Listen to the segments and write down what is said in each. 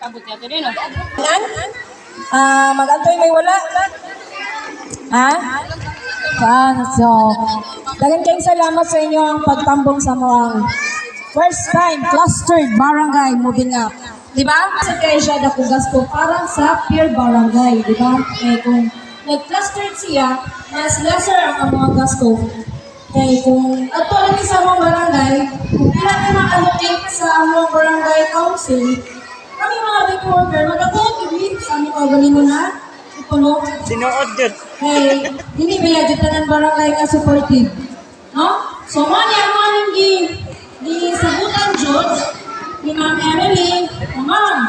Kabot yato din, oh. Ah, mag-antoy may wala. Ha? Saan? So, daghan kayong salamat sa inyo ang pagtambong sa mga first time clustered barangay moving up. Di ba? Kasi kaya siya dako gasto para sa peer barangay, di ba? Eh kung nag-clustered siya, mas lesser ang mga gasto. Kaya kung ato lang sa among barangay, kung pila ka ma-allocate sa among barangay council, kami mga daycare worker, mag-atuod gid sa among kaugalingon na ipuno. Sinuod jud. Kay dili ba jud tanan barangay nga supportive. No? So mo ni ang mga gi gi sabutan jud ni Ma'am Emily, "Ma'am,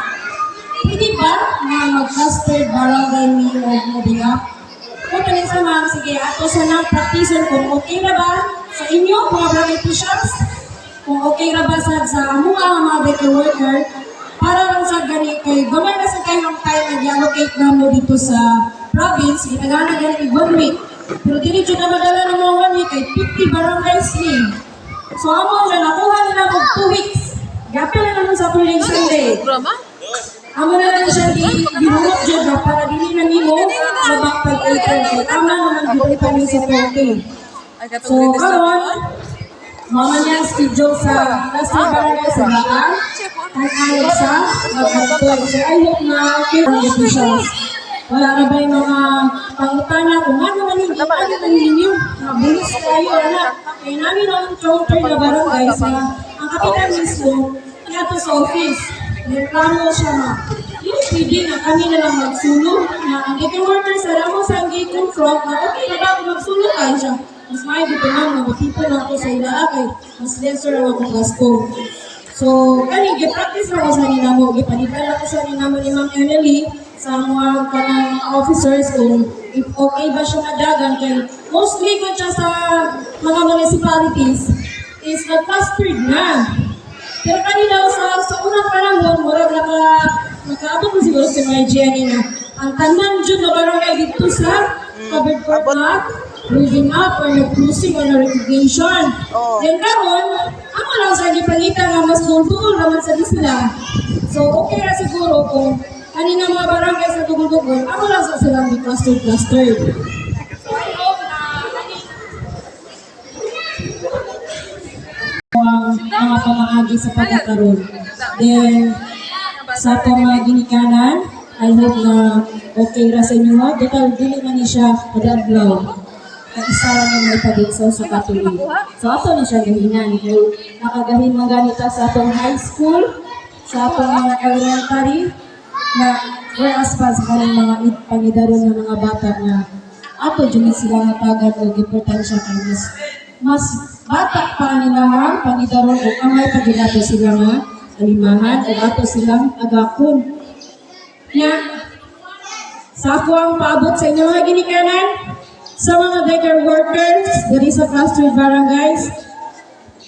pwede ba nga mag-cluster barangay mi og moving up?" Kung tanin sa ma'am, sige, ato sa nang practice kung okay na ba sa inyo, mga barangay officials, kung okay ra ba sa amuha nga mga daycare worker, para lang sa gani kay gamay na sa kayong time na gi-allocate na mo dito sa province, gitagana gani ig one week. Pero dili jud na madala ng mga one week kay 50 barangays ni. So amo na nakuha nila og 2 weeks. Gapil na naman sa Saturday, Sunday. Amo na lang siya di gihurot jud ba para dili na nimo mabak pag April kay tama naman jud kami sa 14. So karon mama niya schedule sa cluster barangay sa Baan, ang sa Maghantoy. So I hope na okay ang officials. Wala na ba yung mga pangutana kung ano man hindi, ano man ninyo? Mabilis kayo, anak. Kaya namin ang encounter na barangay sa ang kapitan mismo, niadto sa office. Reklamo siya na, hindi pwede na kami na lang magsulong na ang daycare worker sa ramo sa ang confront na okay na ba kung magsulong kayo siya. Mas may dito, ma'am, na makita na ako sa ila kay mas lesser ang akong gasto. So, kani gi-practice na ko sa namo, gipanidala ko sa namo ni Ma'am Emily sa mga kanang officers kung if okay ba siya madagan kay mostly kung siya sa mga municipalities is nag-clustered na. Pero kanina sa unang panahon, murag nakaabot mo siguro si Margie ani na ang tanan jud na barangay dito sa covered court Abot. na moving up or nag-closing or na recognition. Oo. Then karon, amo lang sa gipangita nga mas duol naman sa di sila. So okay ra siguro kung ani nga mga barangay sa dugol-dugol, amo lang sa silang di cluster cluster. So I hope na ani ang mga pamaagi sa pagkakaroon. Then, sa atong mga ginikanan, I hope na okay ra sa inyo ha. Total, dili man ni siya kada adlaw. Ang isa ra ni may padikso sa katuig. So ato ni siya gahinan. Kay nakagahin man ganita sa atong high school, sa atong mga elementary, na whereas pa sa kanang mga pangidaron ng mga bata na ato jud ni sila hatagan og importansya kay mas mas bata pa nila ha pangidaron ug angay pa gyud ato sila nga alimahan ug ato silang agakon. Nya sa ako ang paabot sa inyo mga ginikanan, sa mga daycare workers diri sa cluster barangays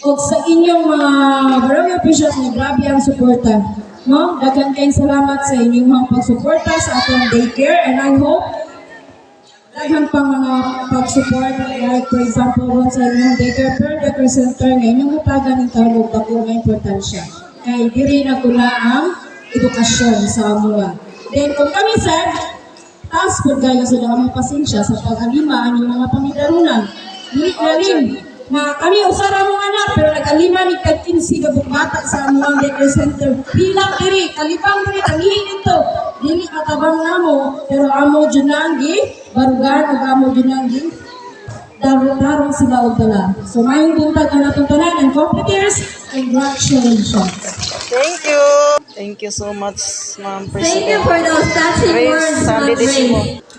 ug sa inyong mga barangay officials nga grabe ang suporta. No? Daghan kayong salamat sa inyong mga pagsuporta sa atong daycare and I hope daghan pang mga pag-support, like for example ron sa inyong daycare per daycare center nga inyong hatagan ng taon og dako nga importansya kay diri na kula ang edukasyon sa amoa. Then kung kami sad taas pud kayo sa among pasensya sa pag-alima aning mga pangidarunan. Dili lalim na kami usa ra mong anak pero nag-alima ni tag 15 ka buok bata sa among daycare center. Bilang diri, kalibang diri, tangihin dito. Dili katabang namo pero amo jud nang gi barugan ug amo jud nang gi tarong sila og dala. So maayong buntag kanatong tanan and completers, congratulations. Thank you. Thank you so much, Ma'am Thank you President. for those touching Grace words, Sandy Ma'am Decimo. Grace.